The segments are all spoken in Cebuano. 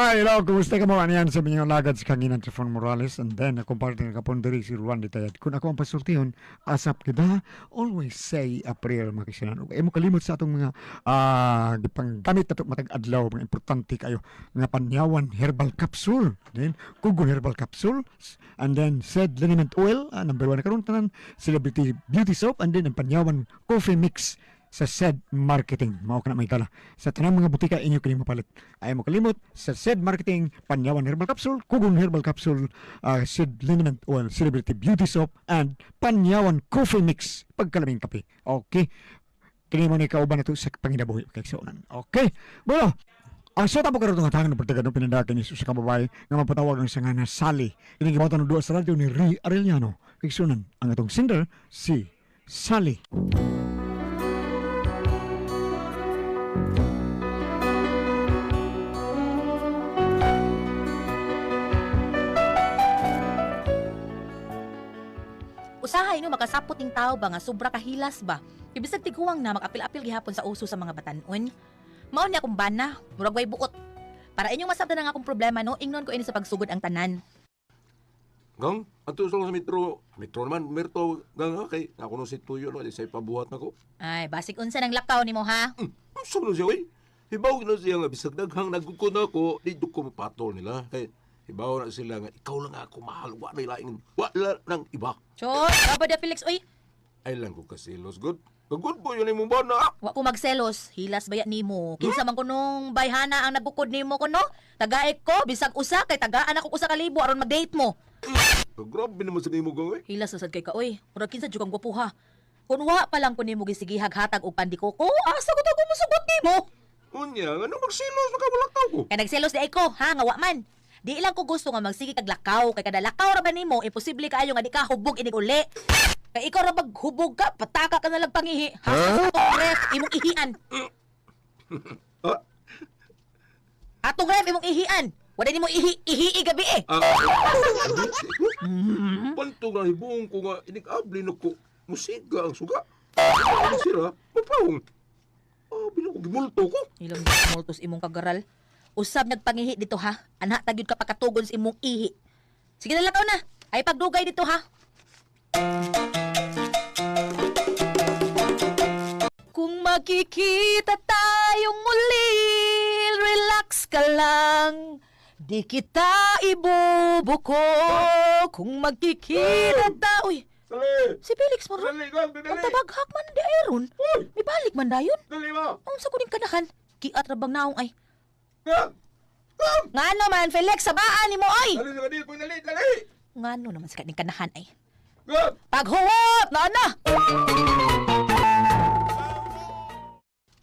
Hi, hello, kumusta ka mo? Ano yan sa mga lagad sa kanginan Trifon Morales and then akong partner kapon diri si Ruan Ditayad. Kung ako ang pasultihon, asap kita, always say a prayer mga kisinan. Ug imo kalimot sa atong mga gipanggamit nato matag adlaw, mga importante kayo nga Panyawan Herbal Capsule, then Kugon Herbal Capsule, and then said liniment oil, number 1 na karon tanan, Celebrity Beauty Soap, and then ang Panyawan Coffee Mix sa said marketing. Mao ka na may dala. Sa tanang mga butika inyo kini mapalit. Ay mo kalimot sa said marketing, Panyawan Herbal Capsule, Kugon Herbal Capsule, said liniment oil, Celebrity Beauty Soap, and Panyawan Coffee Mix. Pagkalaming kape. Okay. Kini mo ni kauban na to sa panginabuhi kay saunan. Okay. Bueno, ang sa tabo karon nga tangan ng pagtagadong pinandakan ni sa kababae nga mapatawag ang sanga na Sally. Ini gibawatan og duwa sa radyo ni Ri Arellano. Igsunan ang atong singer si Sally. Usahay no makasapot ning tao ba nga sobra kahilas ba. Kay bisag tiguang na makapil-apil gihapon sa uso sa mga batan-on. Mao ni akong bana, murag way buot. Para inyong masabtan ang akong problema no, ingnon ko ini sa pagsugod ang tanan. Gang, ato sa metro, metro naman, merto, gang, ha, kay, ako no si Tuyo, no, di sa ipabuhat na ko. Ay, basig unsa nang lakaw nimo ha? Ang na siya, oy. Hibaw na siya nga, bisag daghang nagukod na ako, dito ko mapatol nila. Kay, hibaw na sila nga, ikaw lang ako mahal, wa na ilaing, wa na ng iba. Chot, baba da Felix oy. Ay lang ko kasilos, good. Good boy, yun imong bana. Wa ko magselos, hilas baya nimo. Kinsa man kunong bayhana ang nagukod nimo kuno? Tagaek ko bisag usa kay tagaan ako usa ka libo aron mag-date mo. Grabe naman sa nimo, gang, oy. Hilas na sad kay ka oy. Murag kinsa jud kang gwapuha. Kun wa pa lang ko nimo gisigihag hatag og pandikoko, asa ko to musugot nimo? Unya, ano magsilos, makawalakaw ko. Kay nagselos di ay ko, ha, nga wa man. Di lang ko gusto nga magsige kag lakaw kay kada lakaw ra ba nimo, imposible kaayo nga di ka hubog inig uli. Kay ikaw ra bag hubog ka, pataka ka na lang pangihi. Ha, sa atong ref imong ihian. Ah, Atong ref imong ihian. Wala nimo ihi ihi gabi eh. ah, Panto nga hibuong ko nga inig-abli na ko. Musiga ang suga. Ano sira? Mapahong. Ah, bilang ko gimulto ko. Ilang multos imong kagaral. Usab nagpangihi dito ha. Anha tagyud ka pakatugon sa imong ihi. Sige na lakaw na. Ay pagdugay dito ha. Kung makikita tayong muli, relax ka lang. Di kita ibubuko. Kung magkikita ta... Uy, Dali! si Felix mo ron. Dali, gang! Dali! Ang tabaghak man di aron. Uy! May balik man dayon. Dali ba? Ang sa kuning kanahan. Kiat ra bang naong ay. Gang! Gang! Ngano man Felix sabaan nimo oy. Dali na dali! Dali! Dali! Ngano naman sa kaning kanahan ay. Gang! Paghuwat na na.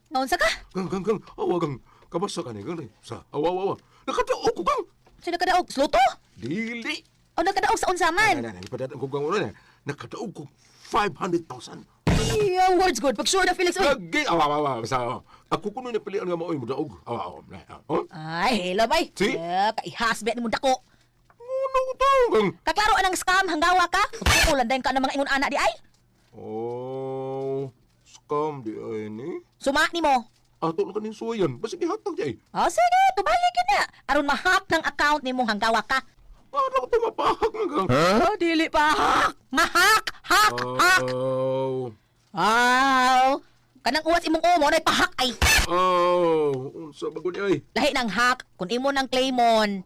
Naunsa ka? Gang! Gang! Gang! Awa, gang! Kabasa ka ni, gang! Sa, awa, awa, awa! Nakataog ko, gang! Sino nakadaog? Sluto? Dili! O nakadaog sa unsa man? Ay, ay, ay, padatan ko, gang! Wala na. Nakataog ko 500,000. Yeah, words good. Pag sure na Felix oy. Lagi! Awa, awa, awa! Sa, awa. Ako kuno na pilihan nga maoy mo daog. Awa, awa. Na, awa. Ay, hello bay. Si? Eh, kaihasbe ni mo dako. Ano ko to, gang? Kaklaro anang scam hanggawa ka. Tukulan dayon ka ng mga ingon ana di ay. Oh, scam di ay ni. Suma nimo. Ato lang kaning suwayan. Basta gihatag di ay. Oh, sige, tubalik yun na. Aron ma-hack ng account nimo hanggawa ka. Para ko to mapahak na gang. Oh, dili pa hack. Mahak, hack, hack. Oh, Aw. Kanang uwas imong umo nay pahak ay. oh, unsa ba gud ay? Lahi ng hack kun imo nang claimon.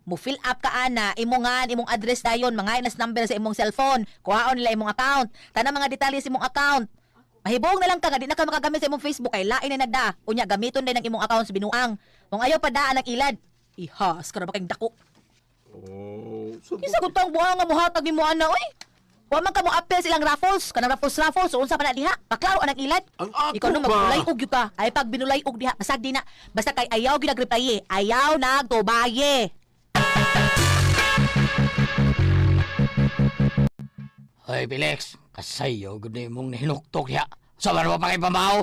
Mo fill up ka ana, imo nga imong address dayon, mga inas number sa imong cellphone, kuhaon nila imong account, tanang mga detalye sa imong account. Mahibong na lang ka nga di na ka makagamit sa imong Facebook kay lain na nagda. Unya gamiton din ang imong account sa binuang. Kung ayaw pa daan ang ilad. Ihas ka ra ba kayong dako. Oh, sa Kinsa gud tong buang nga mohatag nimo ana oy? Wa man ka mo appeal silang raffles, kanang raffles raffles, so unsa pa na diha? Paklaro anang ilad. Ang ako Ikaw no ba? magbulay og gyud ka. Ay pag binulay og diha, basag di na. Basta kay ayaw gyud nagreply eh. Ayaw nagtubaye. Hoy, Felix, kasayo gud na imong nahinuktok diha. Sa man pa kay pamaw?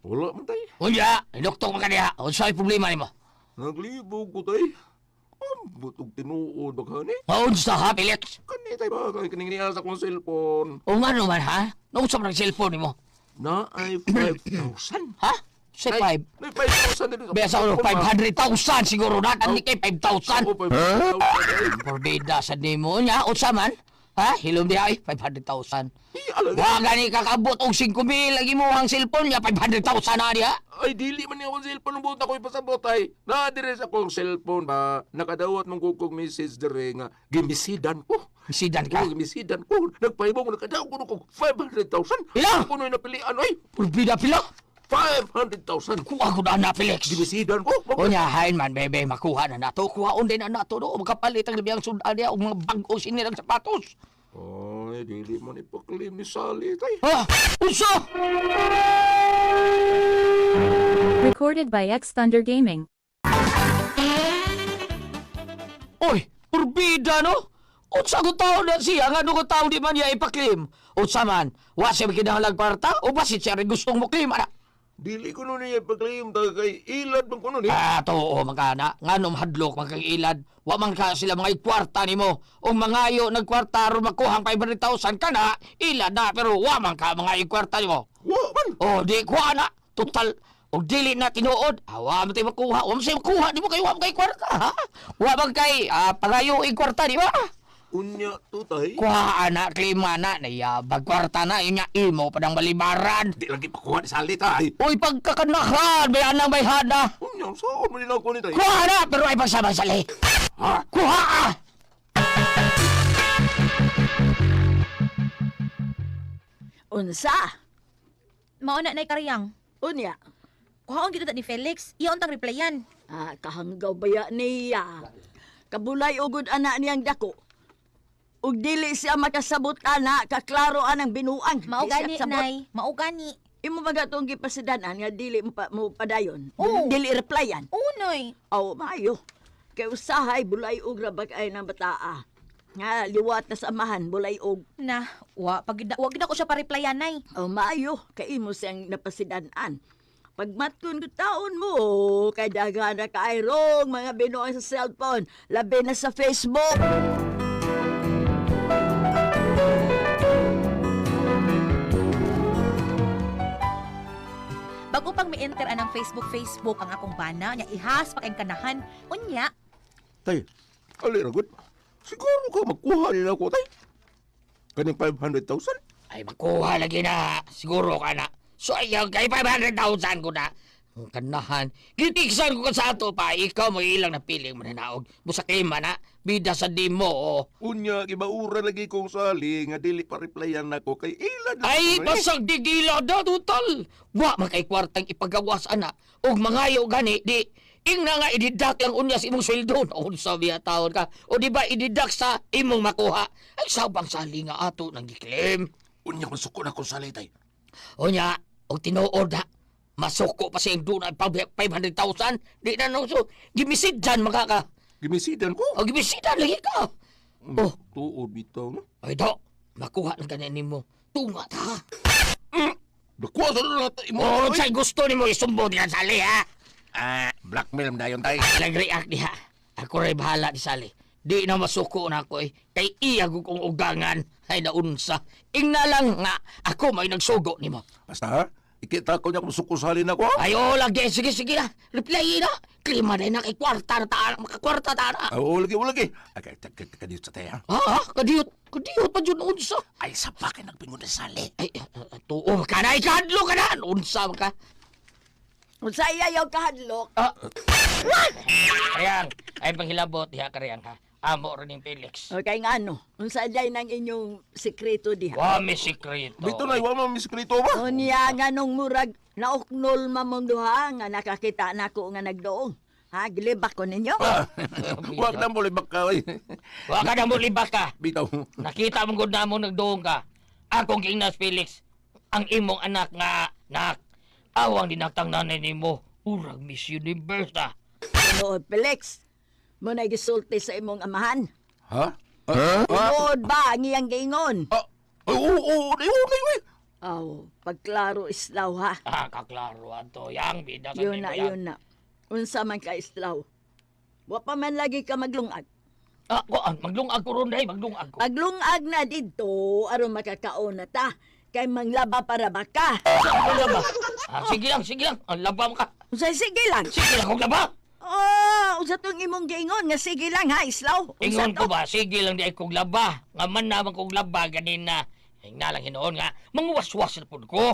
Wala man tay. Unya, hinuktok man ka diha. Unsa ay problema nimo? Naglibog ko tay. Ambot og tinuod ba kani? Unsa ha, Felix? Kani tay ba kay kaning niya sa akong cellphone. O nga naman ha? Naunsa man ang cellphone nimo? Na ay 5,000. Ha? Say 5. Nay 5,000 diri sa Biya sa ulo, 500,000 siguro na. Kandi kay 5,000. Oo, 500,000. Ay, Porbida sa nimo niya. Unsa man? Ha? Hilom diha ay 500,000. Ay, ala, Wa gani kakabot og 5,000 lagi mo ang cellphone niya 500,000 na diha. Ay, dili man niya akong cellphone. Ang buot ako ipasabot ay. Nadire sa akong cellphone ba? Nakadawat mong kukong message dire nga. Gimisidan ko. Misidan ka. Oo, gimisidan ko. Nagpahibong ko, nakadawat ko kong 500,000. Ilang? Ako no'y napilian ay. Porbida pila. 500,000. Kuha ko na na Felix. Gimisidan ko. Unya hain man bebe makuha na nato. Kuhaon din na nato do. Makapalit ang libiyang sudan diha og mga bag-o sinilang sapatos. Ay, dili man ipaklaim ni Sally tay. Ha? Unsa? Recorded by X Thunder Gaming. Oy, porbida no? Unsa ko tao na siya nga ko tao di man niya ipa-claim. Unsa man? Wa siya kinahanglan kwarta o basit siya rin gustong mo claim ana. Dili ko nun niya ipaklaim tay kay ilad man ko nun eh. Ah, too magana. Nganom hadlok man kang ilad. Wa man ka sila mga kwarta nimo. Ug mangayo nagkwarta aron makuha ang 500,000 kana, ilad na pero wa man ka mga kwarta nimo. Wa man. Oh, di kuha na. Total og dili na tinuod, awa man tayo makuha. Wa man sa'yo makuha, di mo kayo wa man kay kwarta, ha? Wa man kay palayo ing kwarta, di ba? Unya to tay. Kuha na, klima na, nayabag kwarta na, yun nga, imo pa ng balibaran. Di lang ipakuha ni Sally tay. Uy, pagkakanahan, may anang may hana. Unya, saan man nila ko ni tay? Kuha na, pero ay pagsama-sali. Ha? Kuha ah! Unsa? Mao na nay kariyang. Unya. Kuhaon gid ni Felix. Iya untang replyan. Ah, kahanggaw baya niya. Kabulay ugod ana niyang dako. Ug dili siya makasabot ana, kaklaro anang binuang. Mao Di siya gani kasabot. nay, mao gani. Imo ba gatong gipasidanan nga dili mo, pa, mo padayon? Oo. Dili replyan. Unoy. Aw, maayo. Kay usahay bulay og ra bag-ay ng bataa. Nga liwat na sa amahan bulay og. Na, wa pag wa gid ako siya pa-replyan nay. Aw, maayo kay imo siyang napasidanan. Pagmatkon ko taon mo, kay daghan na kairong mga binuang sa cellphone, labi na sa Facebook. Bago pang mi-enter anang Facebook Facebook ang akong bana nya ihas pa kayong kanahan. Unya, Tay, ali ra gud. Siguro ka magkuha nila ko tay. Kaning 500,000? Ay, makuha lagi na. Siguro ka na. So, ayaw kay 500,000 ko na. Ang kanahan. Gitiksan ko ka sa ato pa. Ikaw mo ilang napiling mananaog. Busa klima na. Bida sa di mo. Oh. Unya, gibaura lagi kong Sally nga dili pa replyan nako kay ilad. lang Ay, ko, eh. basag di gila da, total. Wa man kay kwartang ipagawas ana. Og mangayo gani, di ingna nga ididak lang unya sa imong sweldo. Unsa biya taon ka? O di ba ididak sa imong makuha? Ay, sabang sali nga ato nang giklaim. Unya masuko na kong Sally tay. Unya, og tinuod ha. Masuko pa siyang doon ay 500,000. Di na nung so. Gimisidyan makaka. Gimisidan ko. O gimisidan lagi ka. Oh. Tuod bitaw no. Ay do, makuha na ganin nimo. Tunga ta. Nakuha sa na imo. Oh, sa'y gusto nimo isumbo diyan sali ha. Ah, blackmail man dayon tay. Nag-react diha. Ako rin bahala ni Sally. Di na masuko na ako eh. Kay iya ko kong ugangan. Ay naunsa. Ingna lang nga ako may nagsugo nimo. Basta ha, ikita ko niya kung suko Sally na ko. ha? Ay, oh, lagi. Sige, sige na. Reply na. Klima na na kay kwarta na taan. Makakwarta ta na. Ah, oo, lagi, oo, lagi. Ay, kadiyot sa tay ha. Ha? Ha? Kadiyot. Kadiyot pa dyan unsa. Ay, sa bakit nagpingon na Sally? Ay, tuo ka na. Ikadlo ka na. Unsa ka. Unsa iya yaw kahadlok? Ah. Kariyang. Ay, panghilabot. Diha, kariyang ha. Amo rin yung Felix. Okay nga ano, unsa day nang inyong sekreto diha? Wa mi sikreto. Bito na, iwa mo miskreto ba? Unya nga nung murag nauknol mamong duha nga nakakita nako nga nagdoong. Ha, gilibak ko ninyo. Wag na mo libak ka. Oy. Wa ka na mo libak ka. Bitaw. Nakita mo gud na mo nagduong ka. Akong giingnas Felix, ang imong anak nga nak. Awang dinatang nanay nimo, urag Miss Universe ah. Tinuod, Felix. Mo na gisulti sa imong amahan. Ha? Ah, Tinuod ba ang iyang giingon? ah, ay, oo, oo, ay, oo, ay, ay. Aw, pagklaro islaw ha. Ah, kaklaro ato yang bida sa Yun nimo na, yang. yun na. Unsa man ka islaw. Wa pa man lagi ka maglungag. Ah, ko ah, maglungag ko ron day, maglungag ko. Paglungag na didto aron makakaon na ta. Kay manglaba para baka. Sa ako na ba? Ah, sige lang, sige lang. Ang laba mo ka. Unsay sige lang. Sige lang kong laba. Oh, unsa tong imong giingon nga sige lang ha, Islaw? Unsa Ingon ko to? ba, sige lang di ay kong laba. Nga man naman kong laba, ganin na. Nga lang hinoon nga, mangwaswas na pud ko.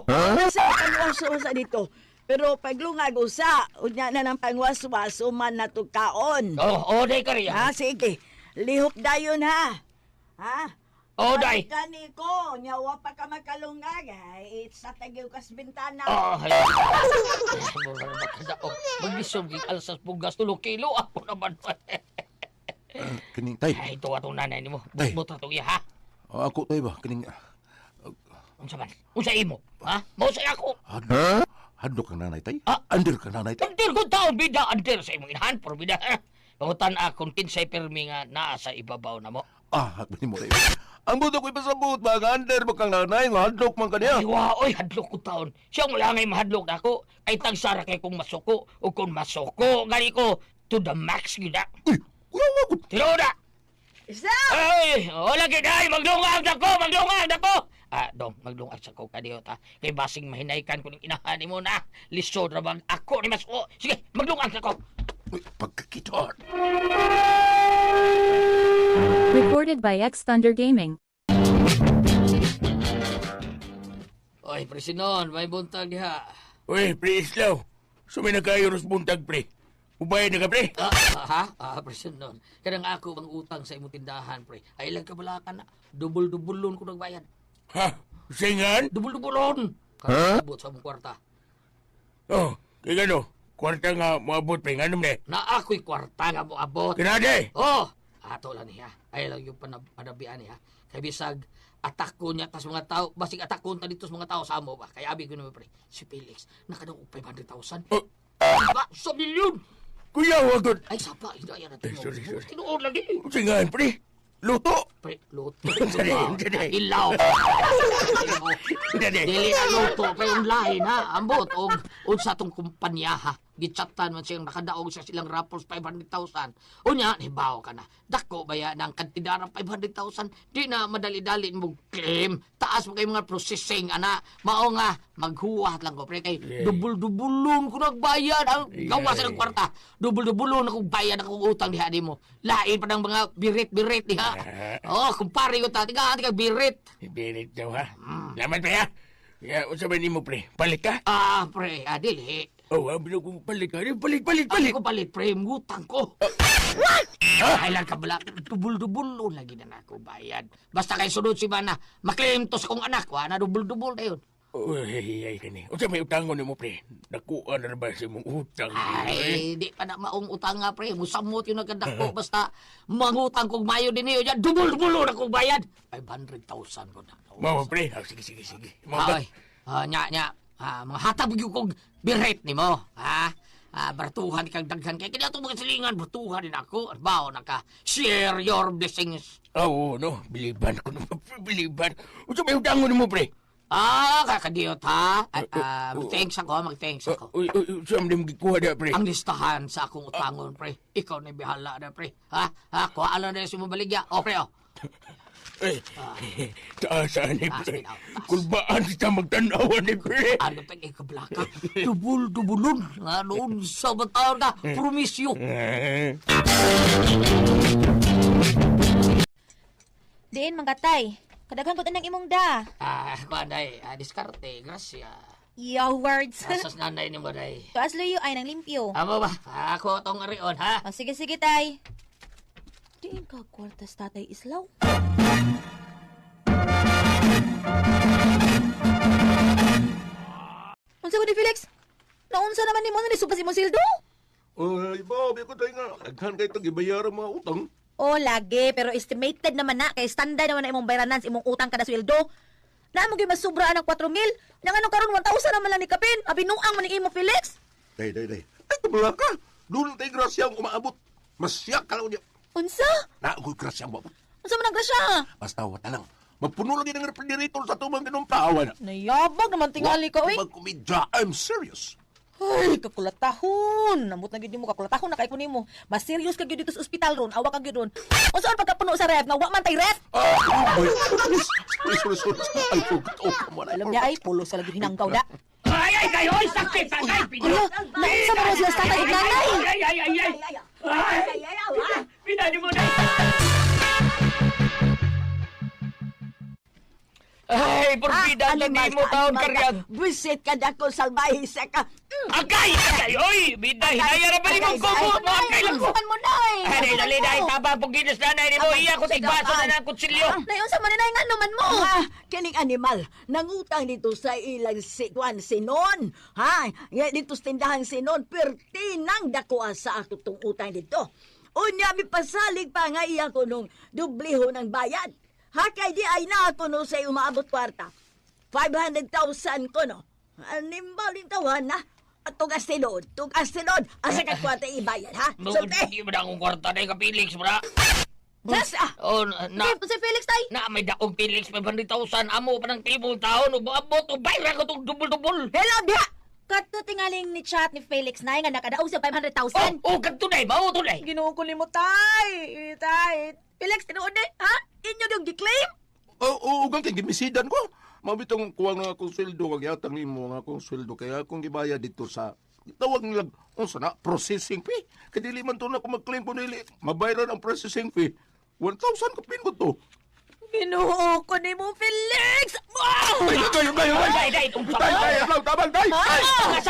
Sa pangwaswas dito. Pero paglungag usa, unya na ng pangwaswas man na to kaon. Oh, oh, day ka riyan. Ha, sige. Lihok dayon ha. Ha? Oh, day. Gani ko, nya wa pa ka makalungag. Ay, sa tagiw kas bintana. Oh, ay. Mura na makadaog. Maglisod gig alsas bugas tulo kilo ako naman. Kining tay. Ay, ito atong nanay nimo. Day. Butbut atong iya ha. Oh, ako tay ba kining Unsa man? Unsa imo? Ha? Mao sa ako. Huh? Hadlok kang nanay tay. Ah. Under kang nanay tay. Andir ko taon bida andir sa imong inahan pero bida. Pangutan akong kinsay pirmi nga naa sa ibabaw na mo. Ah, hakbani mo tay. Ang buto ko ipasabot ba nga under mo kang nanay nga hadlok man kaniya. Ay, wa, oy, hadlok ko taon. Siya ang langay mahadlok na ako. Ay tagsara kay kung masuko o kung masuko. Gani ko, to the max gyud na. Uy, kuya wa ko. Tinuod na. Islaw! Ay, wala gid ay maglungag nako, maglungag nako. Ah, dong, maglungag sa ko kadiyot ha. Kay basing mahinaykan ko ning inahan nimo na. Lisod ra bang ako ni masuko. Sige, maglungag nako. Uy, pagkakitaan. Recorded by X Thunder Gaming. Oy, presinon, may buntag diha. Uy, pre Islaw. Sumay na kayo ros buntag, pre. Ubayad na ka, pre. Ah, ah, ha? Ah, presinon. Kanang ako ang utang sa imong tindahan, pre. Ay lang kabalakan na. Dubol-dubulon ko nagbayad. Ha? Singan? Dubol-dubulon. Huh? Abot sa imong kwarta. Oh, kay gano. Kwarta nga moabot, pre. Nga naman, eh. Na ako'y kwarta nga moabot. Kinade! Oh, ato lang niya. Ay lang yung panabian niya. Kay bisag atako niya tas mga tao, basig atakon ta dito sa mga tao sa amo ba. Kay abi ko naman pre, si Felix nakadaog og 500,000. Oh. Diba? Sa milyon. Kuya, wagod. Ay sapa, hindi ay na Ay, sorry, sorry. Tinuod lagi. Singan, pre. Luto. Pre, luto. Dali, dali. Ilaw. Dali. Dili na luto kay lahi na ambot og unsa tong kumpanya ha. Gitsatan man siyang nakadaog sa silang raffles 500,000. Unya hibaw ka na. Dako baya ng kantidad ng 500,000 di na madali-dali mo claim. Taas mo kay mga processing ana. Mao nga maghuwat lang ko pre kay dubul-dubulon ko nagbayad ang gawas ng kwarta. Dubul-dubulon ako bayad akong utang diha nimo. Lain pa ng mga birit-birit diha. Oh, kumpare ko ta tiga tiga birit. Birit daw, ha? Laman, pre, ha? Ya, unsa ba nimo, pre? Palit ka? Ah, pre, ah, dili. Oh, abi na kong palit ka. Palit, palit, palit. Palit ko palit, pre, ngutang ko. What? Ay lang ka bala, dubul-dubul lagi na nako bayad. Basta kay sunod si Mana, maklaim to sa kong anak, wa na dubul-dubul na yun. Uy, ay, kani. Unsa may utangon nimo, pre? Nakuha na ba sa imong utang? Ay, di pa na maong utang nga, pre. Musamot yung nagkadako. Basta mangutang kong mayo din niyo. Yan, dubul-dubul na kong bayad. 500,000 ko na. Mao, pre. Ah, sige, sige, sige. Mao ba? Ay, ah, nya, nya. Ah, mga hatag yung kong biret ni mo. Ha? Ah, bartuhan kang daghan kay kini atong mga silingan bartuhan din ako. Bao na ka. Share your blessings. Ah, Oo, no. Biliban ko naman, pre. Biliban. Unsa may utangon nimo, pre? Ah, kakadiyot ha. Ay, ah, mag-thanks ako, mag-thanks ako. Uy, uy, uy, saan mo gikuha da, pre? Ang listahan sa akong utangon, pre. Ikaw na bihala na, pre. Ha? Ha? Kuha na na si mo baligya. O, pre, oh. Eh, taasaan ni Taas, pre. taas. Kulbaan sa magtanawan ni pre. Ano pa kay kablaka? Dubul-dubulon. Nga noon sa bataon ka. Promisyo. Eh, Diin mga tay. Kadaghan ko tanang imong da. Ah, kuha day. Ah, diskarte. Grasya. Yo words. Asas nanay ni mo day. Tuas luyo ay nang limpyo. Amo ba? Ako tong arion, ha? O, sige sige tay. Diin ka kwartas tatay Islaw. Unsa ko ni Felix? Naunsa naman nimo na nisugpas imong sildo? Ay, ba, ko tayo nga. Daghan kay tag ibayar ang mga utang. O lagi, pero estimated naman na kay standard naman na imong bayranan sa imong utang kada sweldo. Naa mo gyud masubra ang 4,000. Nang anong karon 1,000 naman lang ni kapin. Abinuang man ni imo Felix. Day, day, day. Ay, tabla ka. Doon tayo grasya ang umaabot. Masyak ka lang niya. Unsa? Naagoy grasya ang umaabot. Unsa man ang grasya? Basta wala lang. Mapuno lagi ng refrigerator sa tumang ginumpawan. Nayabag naman tingali ka, oy. Magkomedya. I'm serious. Ay, kakulatahon. Namot na gyud nimo kakulatahon na kay ko nimo. Mas serious ka gyud dito sa ospital ron, awa ka gyud ron. Unsa man pagkapuno sa ref nga wa man tay ref? Ah, oh my goodness. Sorry, sorry, sorry. I forgot. Oh, come on. I Alam forgot. niya ay pulo sa lagi hinangkaw da. Ay, ay, ay, oy, sakit, ay, pino. Ala, naunsa man ro sila sa tatay ug nanay? Ay, ay, ay, ay. Ay, ay, ay, ay, ah. Pinani mo na. Ay, porbida Ah, ang di mo taon animal ka. karyag. Buisit ka dako salbahe sa ka. Agay, agay, oy, bida, hinaya ra ba ni mong kubo? Agay lang ko. Unsa man mo nay? Ay, dali, dali, taba, pugilis na, nay, mo, iya ko, tigbaso na ng kutsilyo. Nay, unsa man ni nay ngano man mo? Ah, kining animal, nangutang dito sa ilang si kwan sinon. Ha? Nga dito sa tindahan sinon, perti nang dakuha sa ako tong utang dito. Unya mipasalig pa nga iya ko nung dubliho ng bayad. Ha kay di ay na ako no sa umaabot kwarta. 500,000 ko no. Animal yung tawahan na. At tugas tinod, tugas tinod. Asa ka kwarta ibayad ha? Sulti! Di ba na akong kwarta na ka Felix, bra? Sas ah! Oh, na, Okay, si Felix tay. na may daog Felix, 500,000, amo pa ng tibol taon, abot, ubay, ra ko tong dubol-dubol. Hello diha! Kadto tingaling ni chat ni Felix nay nga nakadaog siya 500,000. Oh, oh, kadto day, mao to day. Ginoo ko nimo tay. Tay. Felix tinuod day, ha? Inyo yung gi-claim? Oo, oh, ugang kay gimisidan ko. Mabitong kuwang nga akong sweldo kag yatang nimo nga akong sweldo kaya akong gibayad dito sa tawag nila unsa na processing fee. Kay dili man to na ko mag-claim ko nili. Mabayaran ang processing fee. 1,000 kapin ko to. Ginoo ko nimo Felix. Wow! Ay, ay, ay, ay, Day, day, unsa Tay, tay, adlaw, tabang, tay! Tay! Sa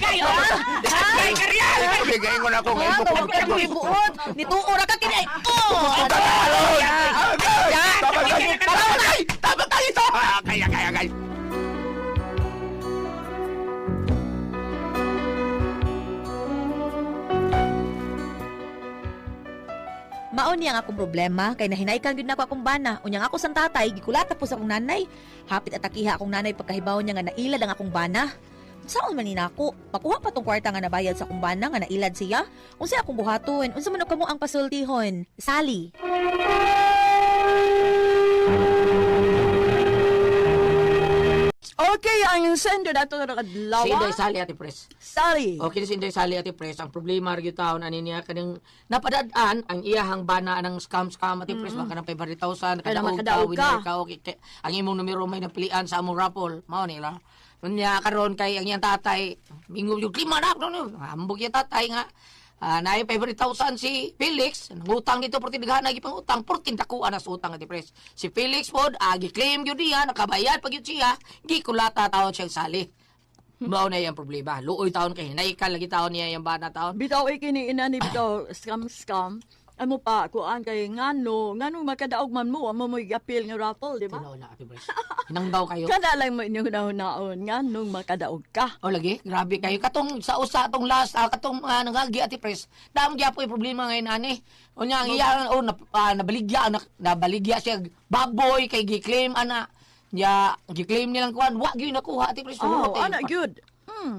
Agay, karyal! Okay, gaingon ako, Ha, gaingon ko. tawag ka mo ibuot. Nituo ra ka kini. Oh! Agay! Tabang, tay! Tabang, tay! Tabang, tay! Ito! Agay, agay, agay! Mao niya ang akong problema kay nahinaykan gyud nako akong bana. Unya nga ako sang tatay gikulata po sa akong nanay. Hapit atakiha akong nanay pagkahibaw niya nga nailad ang akong bana. Saon man ni nako? Pakuha pa tong kwarta nga nabayad sa akong bana nga nailad siya. Unsa akong buhaton? Unsa man kamo ang pasultihon? Sally. Okay, ang sendo nato na kadlaw. Si Inday Sally Ate Pres. Sorry. Okay, si Inday Sally Ate Pres, ang problema ra gyud taon ani niya kaning napadad-an ang iyahang bana ng scam-scam Ate Pres, baka ng 500,000 Kaya kadaog ka, makadaog ka. winner ka, okay. Ang imong numero may napilian sa among raffle, mao nila. Unya karon kay ang iyang tatay, mingo yung klima na no, ambog yung tatay nga. Ah, naay 500,000 si Felix, nangutang dito porti daghan na gipang utang, porti dakuan na sa utang Ate Pres. Si Felix pod, gi-claim gyud niya, nakabayad pa gyud siya, gikulata taon siyang sali. Mao na iyang problema. Luoy taon kay hinay ka lagi taon niya iyang bana taon. Bitaw ay kini ina ni bitaw scam scam. Amo pa kuan kay ngano ngano makadaog man mo amo mo appeal nga raffle, di ba? Tilaw na Ate Pres. Hinangdaw kayo. Kana lang mo inyong naon nganong makadaog ka. O lagi, grabe kayo. Katong sa usa atong last, katong nangagi Ate Pres. Dam gyapon yung problema ngayon ani. Unya ang iya oh, na, nabaligya na, nabaligya siya baboy kay gi-claim ana. Ya, gi-claim nilang kuan, wa gyud nakuha Ate Pres. Oh, Sulot, eh. ana gyud.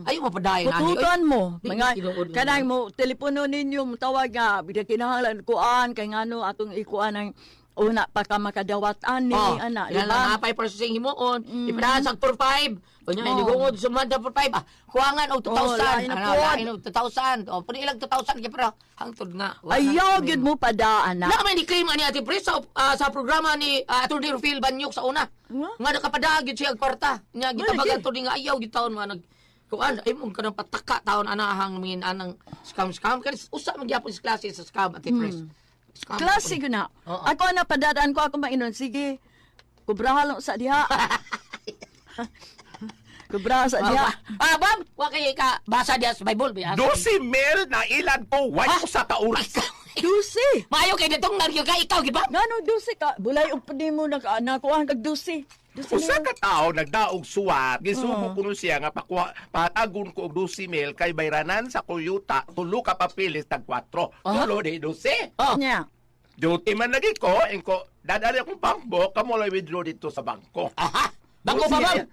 Ayo mapadayon ani. Pututan mo. Di, Mga tinuod na kanang mo telepono ninyo mo tawag nga bida kinahanglan kuan kay ngano atong ikuan ang una pa ka makadawat ani Oh, ana, di di ba? ba? Napay processing himuon. Mm. Ipadaan sa 45. Unya oh. gungod sumanda 45. Ah, kuangan og 2,000. Oh, lain na Ano, pod. lain og 2,000. Oh, pud ilang 2,000 kay pero hangtod nga. Wala Ayaw na. gyud mo pada ana. Na may ni-claim ani Ate Pres sa sa programa ni Attorney Rufil Banyok sa una. Nga? Nga nakapadag gyud siya og kwarta. Nya Wala, gitabagan gyud. to ni nga ayaw gyud taon nga nag kuan ay mong kanang pataka taon anahang mingin anang scam scam kay usa man gyapon sa klase sa scam Ate Pres. Scam Hmm. Klase gyud na. Oo. Ako na padadaan ko ako mainon sige. Kubraha lang sa diha. Kubraha sa diha. Ah, bam, wa kay ka basa diya sa Bible ba? 12 mil na ilad ko, way usa ka oras. Dusi. Maayo kay ditong naryo ka ikaw gid ba? Ngano dusi ka? Bulay og nimo na nakuha kag dusi. Dusi Usa nimo. ka tawo nagdaog suwat, gisugo kuno siya nga pakuha patagon ko og 12 mil kay bayranan sa Kuyuta, tulo ka papilis tag 4. Tulo di 12. Oh. Nya. Duty man lagi ko, ingko dadali akong bangko, kamo lang withdraw dito sa bangko. Aha. Bangko ba bam?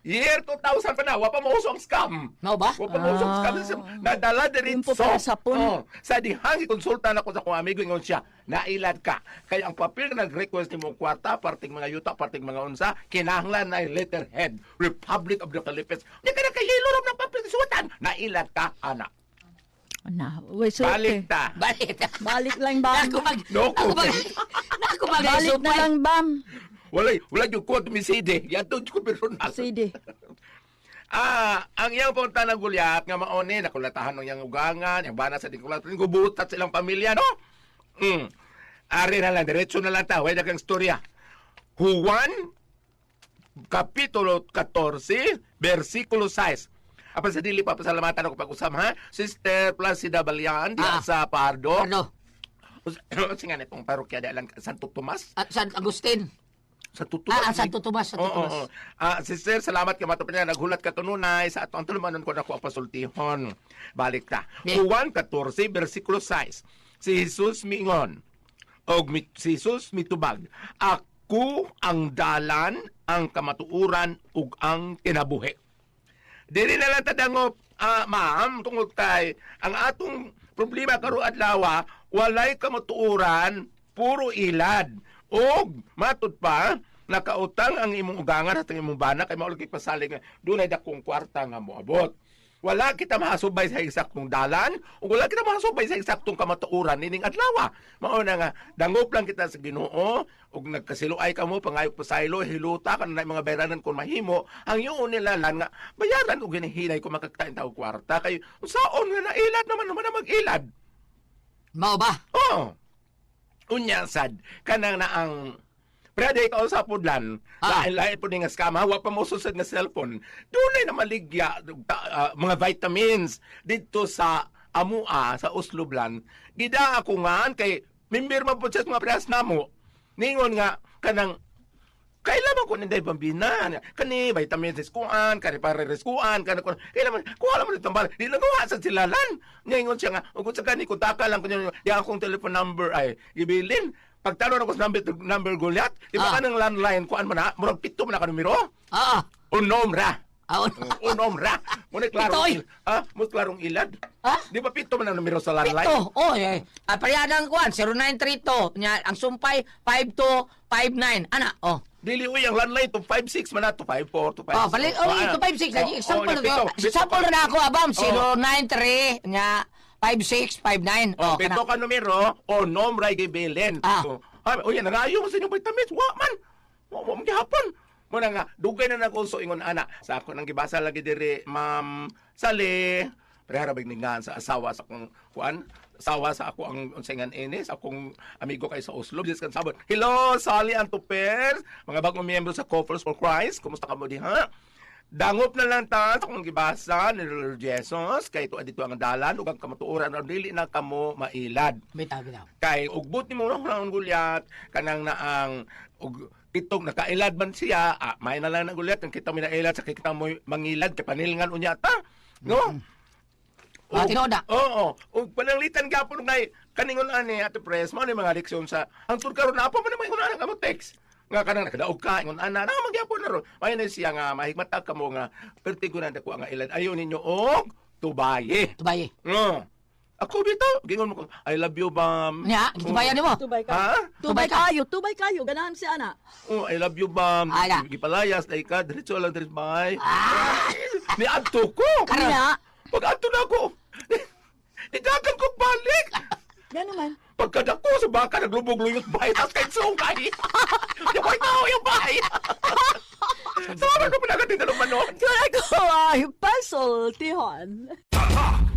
Year 2000 pa na, wa pa mauso ang scam. Mao ba? Wa pa mauso ang scam. Nadala diretso. Timpo pa sa sapon. Oh, sa dihang ikonsulta na ko sa akong amigo ingon siya, nailad ka. Kaya ang papel na nag-request nimo kwarta, parting mga yuta, parting mga unsa, kinahanglan na letterhead, Republic of the Philippines. Di ka na kahilo ram ng papel suwatan. Nailad ka, anak. Na, way sulti. Balik ta. Balik. Balik lang bam. Ako mag No Ako mag Ako mag Balik na lang bam. Walay, wala yung ko tumiside. Yato ko personal. Sige. Ah, ang iyang punta ng gulyat nga maone nakulatahan ng iyang ugangan, yang bana sa dikulatan, gubutat silang pamilya, no? Ari na lang, diretso na lang ta, way daghang storya. Juan Kapitulo 14, versikulo 6. Apan sa dili pa pasalamatan ako pag-usam ha. Sister Placida Balian diya sa Pardo. Ano? Unsa nga nitong parokya di lang Santo Tomas? At San Agustin. Santo Tomas. Ah, Santo Tomas, Santo Oo, Tomas. oo. Ah, sister, salamat kay matupad niya naghulat ka kanunay sa atong tulumanon ko nako ang pasultihon. Balik ta. Juan 14 versikulo 6. Si Jesus miingon og si Jesus mitubag, "Ako ang dalan, ang kamatuoran ug ang kinabuhi." Dili na lang tadangop, ma'am, tungod kay ang atong problema karon adlaw, walay kamatuoran, puro ilad. Og matud pa, nakautang ang imong ugangan at ang imong bana kay mao lagi pasalig nga dunay dakong kwarta nga moabot. Wala kita mahasubay sa eksaktong dalan ug wala kita mahasubay sa eksaktong kamatuoran nining adlaw. Mao na nga dangop lang kita sa Ginoo ug nagkasiluay kamo pangayo pasaylo hiluta kan na mga bayranan kon mahimo ang yun nila lang nga bayaran og ginihinay kung makaktain ta og kwarta kay unsaon nga nailad naman naman na mag-ilad. Mao ba? Oh. Unya sad kanang na ang Brad, ikaw sa pudlan, lain-lain po ni nga scam, ha? Wa pa mo susad nga cellphone. Dunay na maligya mga vitamins dito sa Amua, sa Uslublan. Gida ako nga, kay member man po siya sa mga prehas namo. Ningon nga, kanang kailan man ko ninday bambina kani vitamins iskuan kani para reskuan kani kuan kailan man kuha lang man itong bala di lang kuha sa silalan ningon siya nga ug sa kani kuntaka lang kunyo ya akong telephone number ay gibilin pagtanong ako sa number number gulyat di ba kanang landline kuan man na murag pito man na ka numero unom ra. Unom ra mo na Pito, klarong oy. mo klarong ilad. Ha? Di ba pito man ang numero sa landline? Pito. Oh, eh. Ah, pareha ng kuan, 0932. Nya, ang sumpay, 5259. Ana, oh. Dili uy ang landline 256 man na 254 256. Oh, balik, oh, 256. Lagi, example, example na ako, abam, 093, nya, 5659. Oh, Oh, pito kana. ka numero o nomray gibilin. Ah. So, ay, uy, nangayo mo sa inyong vitamins. Wa man. Wa wa man gihapon. Muna nga, dugay na nag-uso ingon ana. Sa ako nang gibasa lagi diri, Ma'am Sally. Prehara bag ningan sa asawa sa akong kuan, asawa sa ako ang unsingan ini, sa akong amigo kay sa Oslo. Just kan sabot. Hello, Sally Antuper, mga bagong miyembro sa Couples for Christ. Kumusta ka mo diha? Dangop na lang ta sa akong gibasa ni Lord Jesus kay tuad dito ang dalan ug ang kamatuoran aron dili na kamo mailad. Bitaw, bitaw. Kay ugbot nimo na ang gulyat kanang naang ug itong nakailad man siya, may na lang ang gulyat ang kita minailad sa kita mo mangilad kay panilngan unya ta. No? Ah, tinuod na. Oo. Ug pananglitan gyapon kay kaningon ani Ate Pres, mao ni mga leksyon sa ang tur karon na pa man ingon ana nga mo text. Nga kanang nakadaog ka ingon ana na magyapon na ron. May na siya nga mahigmata ka mo nga pertigo na dako nga ilad. Ayon ninyo og tubaye. Tubaye. No. Ako bitaw, gingon mo ko, I love you, bam. Nya, gitubayan nimo. Tubay kayo. Ha? Tubay Tubay ka. kayo, tubay kayo. Ganahan si ana. Oh, I love you, bam. Ala. Gipalayas, dai ka, diretso lang diretso, bye. Ni adto ko. Karon. Nya. Pag adto na ako, nidagan ko balik. Gano man. Pagkadako sa baka, naglubog-luyot bahay, tapos kahit sungkay. Yung ay tao yung bahay. Sama ko pinagat din dalawang manon. Kung ako ay pasultihon. Tatak!